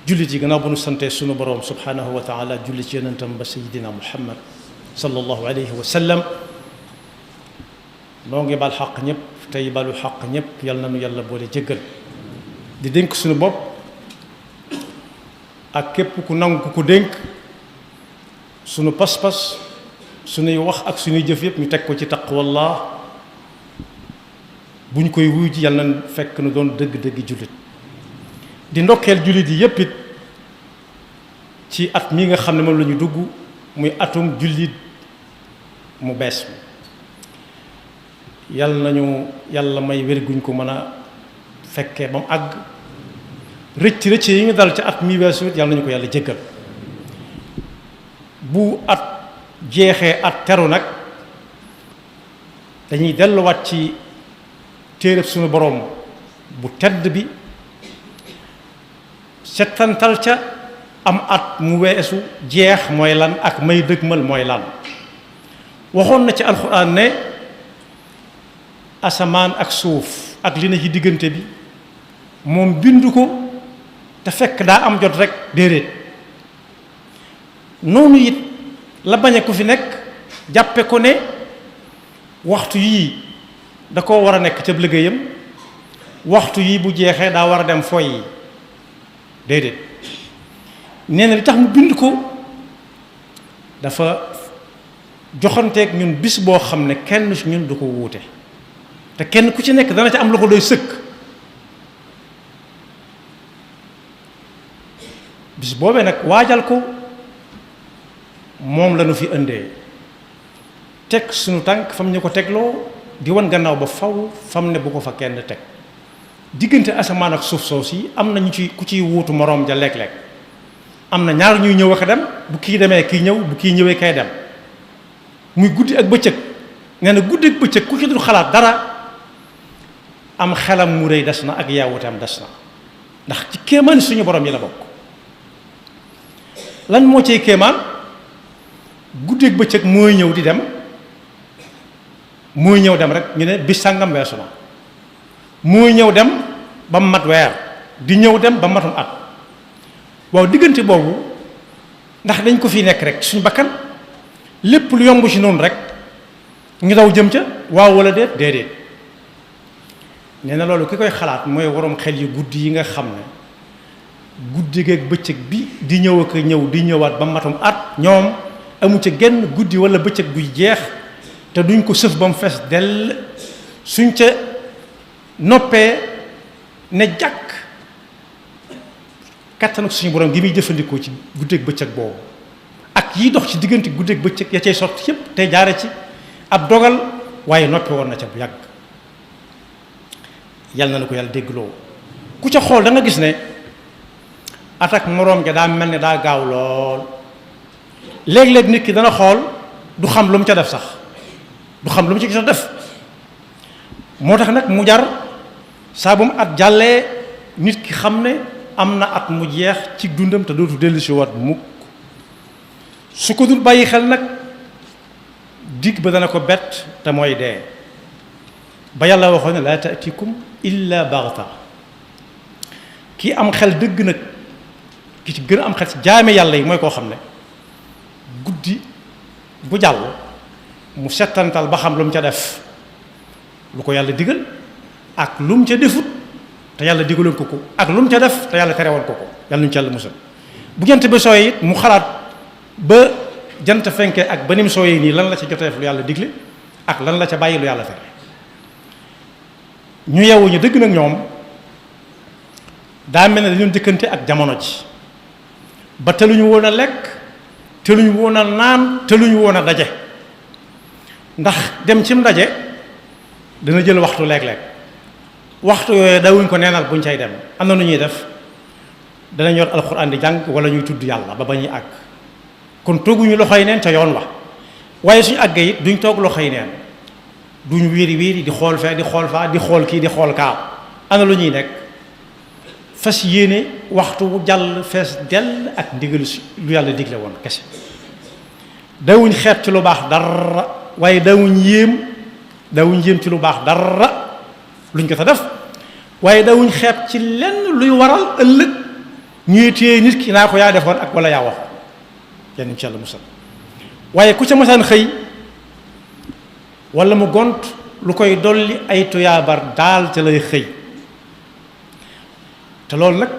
jullit yi gannaaw bu nu sante sunu boroom subhanahu wa taala julli ci yonentam ba sayidina muhammad sallallahu alayhi wa sallam noo ngi bal xaq ñëpp tey balu xaq ñëpp yal na nu yàlla boole jéggal di dénk sunu bopp ak képp ku nangu ku dénk sunu pas-pas sunuy wax ak sunuy jëf yëpp ñu teg ko ci taqwallah bu ñu koy wuy ji yàlla na fekk nu doon dëgg-dëgg jullit di ndokkeel jullit yi yépp it ci at mi nga xam ne moom la ñu dugg muy atum jullit mu bees mi yàlla nañu yàlla may wér guñ ko mën a fekkee ba mu àgg rëcc yi ñu dal ci at mi weesu it yàlla nañu ko yàlla jéggal bu at jeexee at teru nag dañuy delluwaat ci téereb suñu boroom bu tedd bi settantal ca am at mu weesu jeex mooy lan ak may dëgmal mooy lan waxoon na ci alxuraan ne asamaan ak suuf ak li na ci diggante bi moom bindu ko te fekk daa am jot rekk déedéet noonu it la bañe ku fi nekk jàppe ko ne waxtu yii da koo war a nekk ca liggéeyam waxtu yii bu jeexee daa war a dem foy yi déedéet nee na li tax mu bind ko dafa joxanteeg ñun bis boo xam ne kenn ci ñun du ko wuute te kenn ku ci nekk dana ci am lu ko doy sëkk bis boobee nag waajal ko moom la nu fi indee teg suñu tànk fam ñu ko tegloo di wan gannaaw ba faw fam ne bu ko fa kenn teg diggante asamaan ak suuf soosu yi am na ñu ci ku ciy wuutu moroom ja léeg-léeg am na ñaar ñuy ñëw ak dem bu kii demee kii ñëw bu kii ñëwee kay dem muy guddi ak bëccëg nee na guddi ak bëccëg ku ci dul xalaat dara am xelam mu rëy des na ak yaawuteem des na ndax ci kéemaan suñu borom yi la bokk lan moo ciy kéemaan guddi ak bëccëg mooy ñëw di dem mooy ñëw dem rek ñu ne bis sàngam weesu na mooy ñëw dem ba mu mat weer di ñëw dem ba matum at waaw diggante boobu ndax dañ ko fi nekk rek suñu bakkan lépp lu yomb ci noonu rek ñu daw jëm ca waaw wala déedéet nee na loolu ki koy xalaat mooy waroom xel yu guddi yi nga xam ne guddi geeg bëccëg bi di ñëw ak ñëw di ñëwaat ba matum at ñoom amu ca genn guddi wala bëccëg buy jeex te duñ ko sëf ba mu fees dell suñ ca noppee ne jàkk kattan ak suñu borom gi muy jëfandikoo ci guddeeg bëccëg boobu ak yi dox ci diggante guddeeg bëccëg ya cay sotti yépp tey jaare ci ab dogal waaye noppi woon na ca bu yàgg yàlla na ko yàlla déggloo ku ca xool da nga gis ne at ak moroom ja daa mel ne daa gaaw lool léeg-léeg nit ki dana xool du xam lu mu ca def sax du xam lu mu ci gis def moo tax nag mu jar saa bu mu at jàllee nit ki xam ne am na at mu jeex ci dundam te dootu dellu si waat mukk su ko dul bàyyi xel nag digg ba dana ko bett te mooy dee ba yàlla waxoon ne laa taatikum illa baxta ki am xel dëgg nag ki ci gën a am xel ci jaame yàlla yi mooy koo xam ne guddi bu jàll mu settantal ba xam lu mu ca def lu ko yàlla digal ak lu mu ca defut te yàlla digaloon ko ak lu mu ca def te yàlla terewoon ko yàlla nuñu ci yàlla musal bu jant bi sooyee it mu xalaat ba jant fenkee ak ba ni mu sooyee nii lan la ca jot a def lu yàlla digle ak lan la ca bàyyi lu yàlla tere ñu yeewu ñu dëgg nag ñoom daa mel ne dañu jëkkante ak jamono ji ba teluñu woon a lekk teluñu woon a naan teluñu woon a daje ndax dem cim ndaje dana jël waxtu léeg-léeg waxtu yooyu dawuñ ko neenal buñ cay dem am na nu ñuy def danañ yor alxuraan di jàng wala ñuy tudd yàlla ba ñuy àgg kon tooguñu loxoy neen ca yoon wa waaye suñu àggee it duñ toog loxoy neen duñ wiiri wiiri di xool fee di xool faa di xool kii di xool kaa ana lu ñuy nekk fas yéene waxtu bu jàll fees dell ak ndigal lu yàlla digle woon kese dawuñ xeet ci lu baax dara waaye dawuñ yéem ci lu baax dara luñ ko sa def waaye dawuñ xeeb ci lenn luy waral ëllëg ñuy téye nit ki naa ko yaa defoon ak wala yaa waxoon yenn incha allah musal waaye ku ca masaan xëy wala mu gont lu koy dolli ay tuyaabar daal ca lay xëy te loolu nag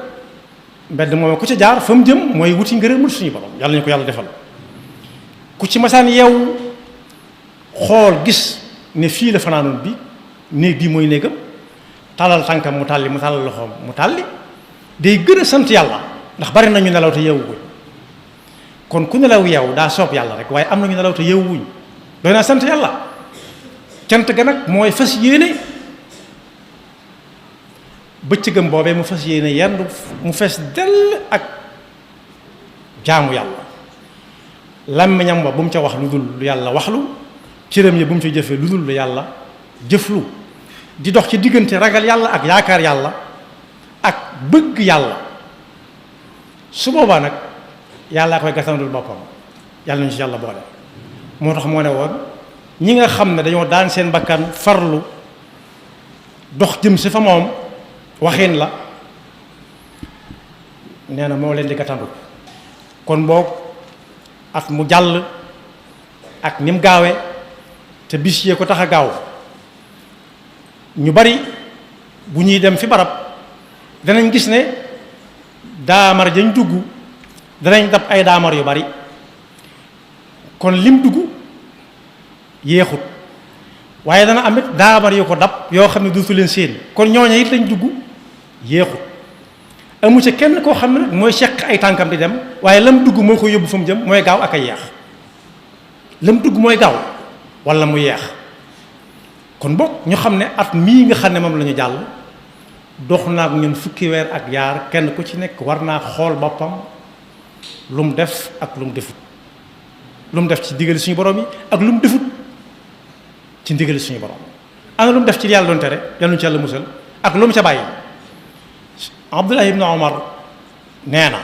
mbedd moom ku ca jaar fa mu jëm mooy wuti ngërëmul suñu borom yàlla ñu ko yàlla defal ku ci masaan yeewu xool gis ne fii la fanaanoon bi néeg bii mooy néegam tàllal tànkam mu tàlli mu tàllal loxoom mu tàlli day gën a sant yàlla ndax bari nañu nelaw te yeewu wuñ kon ku nelaw yeewu daa soob yàlla rek waaye am nañu nelaw te yeewu wuñ doy naa sant yàlla cant ga nag mooy fas yéene bëccëgam boobee mu fas yéene yendu mu fees dell ak jaamu yàlla làmmiñam wa bu mu ca wax lu dul lu yàlla waxlu cëram yi bu mu ca jëfee lu dul lu yàlla jëflu di dox ci diggante ragal yàlla ak yaakaar yàlla ak bëgg yàlla su boobaa nag yàllaa koy gasandul boppam yàlla nañu ci yàlla boole moo tax moo ne woon ñi nga xam ne dañoo daan seen bakkan farlu dox jëm si fa moom waxin la nee na moo leen di gàttandu kon boog at mu jàll ak ni mu gaawee te bis yee ko tax a gaaw ñu bari bu ñuy dem fi barab danañ gis ne daamar dañ dugg danañ dab ay daamar yu bari kon lim dugg yéexut waaye dana amit daamar yu ko dab yoo xam ne dootu leen seen kon ñooña it lañ dugg yéexut amu ca kenn koo xam ne nag mooy seq ay tànkam di dem waaye lam dugg moo ko yóbbu fa mu jëm mooy gaaw ak a yeex lam dugg mooy gaaw wala mu yeex kon boog ñu xam ne at mii nga xam ne moom la ñu jàll dox naa ak ñun fukki weer ak yaar kenn ku ci nekk war naa xool boppam lu mu def ak lu mu defut lu mu def ci ndigali suñu borom yi ak lu mu defut ci ndigali suñu borom ana lu mu def ci yàlla doon tere yàlla ñu ci yàlla musal ak lu mu ca bàyyi Abdullah ibn Omar nee na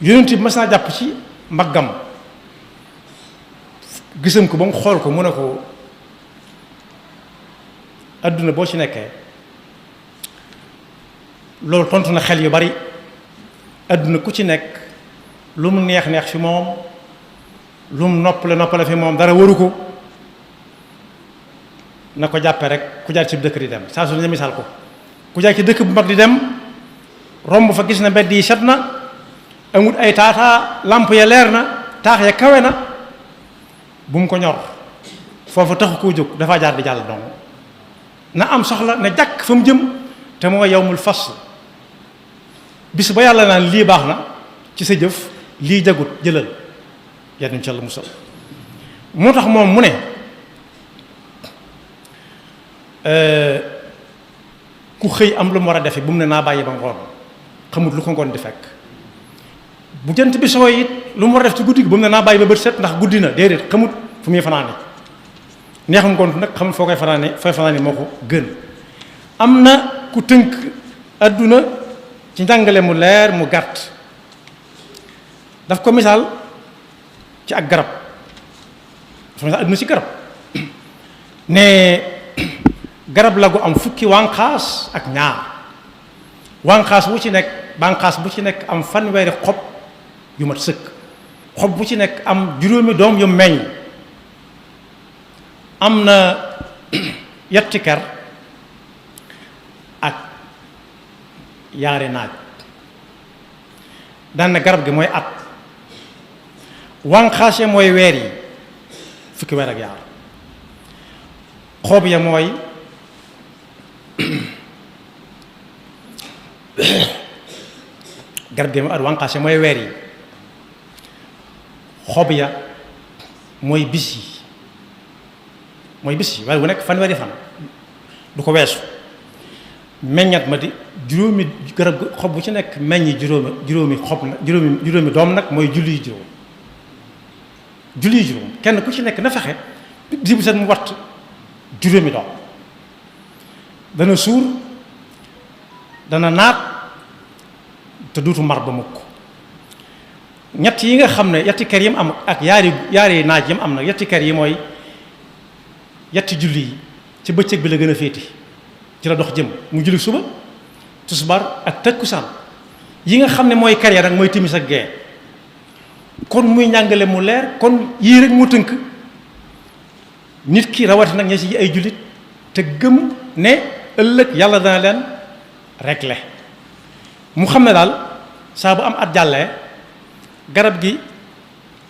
yonent bi mas naa jàpp ci mbaggam gisam ko ba mu xool ko mu ne ko adduna boo ci nekkee loolu tontu na xel yu bari adduna ku ci nekk lu mu neex neex fi moom lu mu noppale fi moom dara waru ko na ko jàppe rek ku jaar ci dëkk di dem saa su ne misaal ko ku jaar ci dëkk bu mag di dem romb fa gis na mbedd yi set na amut ay taataa lamp ya leer na taax ya kawe na bu mu ko ñor foofu taxu koo jóg dafa jaar di jàll dong na am soxla ne jàkk fa mu jëm te mooy yawmul fasl bis ba yàlla naan lii baax na ci sa jëf lii jagut jëlal yàlla insha Allah musal moo tax moom mu ne ku xëy am lu mu war a defe bu mu ne naa bàyyi ba ngoon xamut lu ko ngoon di fekk bu jant bi soo it lu mu war a def ci guddi gi bu mu ne naa bàyyi ba bët set ndax guddi na déedéet xamut fu muy fanaane neexam ngoon nag xamut foo koy fanaane moo ko gën am na ku tënk adduna ci njàngale mu leer mu gàtt daf ko misaal ci ak garab dafa misaal adduna ci garab ne garab la gu am fukki wànqaas ak ñaar wànqaas bu ci nekk bànqaas bu ci nekk am fanweeri xob yu mat sëkk xob bu ci nekk am juróomi doom yu meññ am na yetti ker ak yaari naaj daan na garab gi mooy at wànqaas ya mooy weer yi fukki weer ak yaar xob ya mooy garab gi mooy at wànqaas ya mooy weer yi xob ya mooy bis yi waaye bu nekk fanweeri fan du ko weesu meññat ma di juróomi garab xob bu ci nekk meññi juróomi xob na juróomi doom nag mooy julli yu juróom kenn ku ci nekk na fexe di bu set mu watt juróomi doom dana suur dana naat te duutu mar ba mukk ñett yi nga xam ne yetti kër yi mu am ak yaari naaj yi mu am nag yetti kër yi mooy yetti julli yi ci bëccëg bi la gën a féeti ci la dox jëm mu julli suba tisbaar ak takkusaan yi nga xam ne mooy carrière nag mooy timis ak gee kon muy njàngale mu leer kon yii rek mu tënk nit ki rawati nag ña ci ay jullit te gëm ne ëllëg yàlla dana leen régler mu xam ne daal saa bu am at jàllee garab gi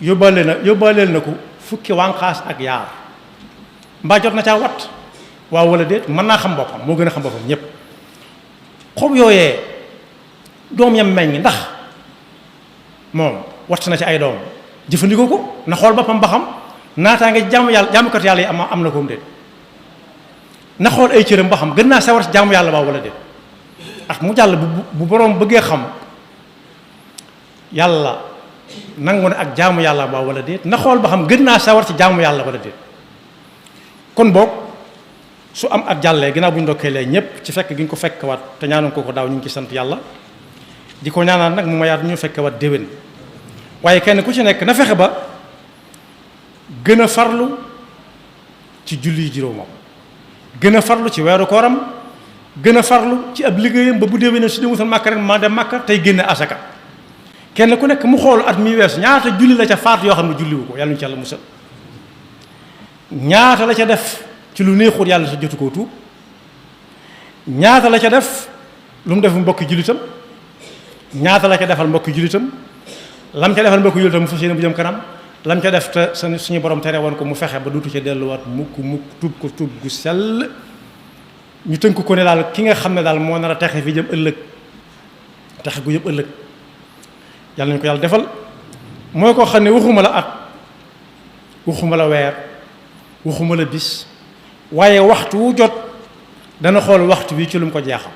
yóbbaaleel na ko fukki wànqaas ak yaar mbaa jot na caa wat waaw wala déet mën naa xam boppam moo gën a xam boppam ñépp xob yooyee doom yam meññ ndax moom wat na ci ay doom jëfandikoo ko na xool boppam ba xam naataa nga jaamukat yàlla yi am na koom déet na xool ay cëram ba xam gën naa sawar ci jaamu yàlla waaw wala déet ak mu jàll bu boroom bëggee xam yàlla nangu ne ak jaamu yàlla waaw wala déet na xool ba xam gën naa sawar ci jaamu yàlla wala déet kon boog su am at jàllee ginnaaw bu ñu ndokkeelee ñépp ci fekk gi ñu ko fekk waat te ñaanoon ko daaw ñu ngi ci sant yàlla di ko ñaanaan nag mu mayaat ñu fekk waat déwén waaye kenn ku ci nekk na fexe ba gën a farlu ci julli juróomam gën a farlu ci weeru kooram gën a farlu ci ab liggéeyam ba bu déwénee su demutal màkka ren maa dem màkka tey génne asaka kenn ku nekk mu xool at mi weesu ñaata julli la ca faatu yoo xam ne julliwu ko yàlla ñu ci yàlla musal ñaata la ca def ci lu neexut yàlla sa jotu koo tuub ñaata la ca def lu mu def mbokki jullitam ñaata la ca defal mbokki jullitam lam ca defal mbokki jullitam mu fas yéene bu jëm kanam lam ca def te suñu borom tere woon ko mu fexe ba duutu ca delluwaat mukk tuub ko tuub gu sell ñu tënk ko ne daal ki nga xam ne daal moo nar a texe fi jëm ëllëg texe gu yëpp ëllëg yàlla nañu ko yàlla defal mooy koo xam ne waxuma la at waxuma la weer waxuma la bis waaye waxtu wu jot dana xool waxtu bi ci lu mu ko jeexal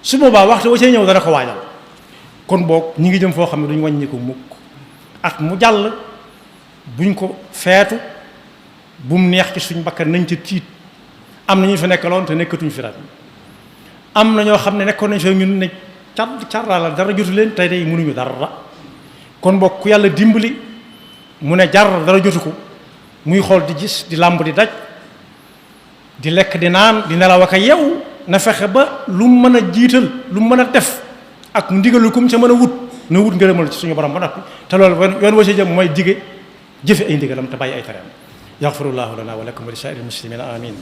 su boobaa waxtu wa cay ñëw dana ko waajal kon boog ñi ngi jëm foo xam ne duñ wàññi ko mukk at mu jàll buñ ko feetu bu mu neex ci suñ bakkan nañ ca tiit am na ñu fa nekkaloon te nekkatuñ fi rat am na ñoo xam ne nekkoon nañ fa ñun ne carla dara jotu leen tey day mënuñu dara kon boog ku yàlla dimbali mu ne jar dara jotu ko muy xool di gis di làmb di daj di lekk di naan di nelaw ak a yeewu na fexe ba lu mu mën a jiital lu mu mën a def ak ndigalu kum ca mën a wut na wut ngërëmal ci suñu borom ba noppi te loolu yoon wa ci jëm mooy dige jëfe ay ndigalam te bàyyi ay tereem yaxfirullahu lana wa lakum wa li saa'iril muslimina amin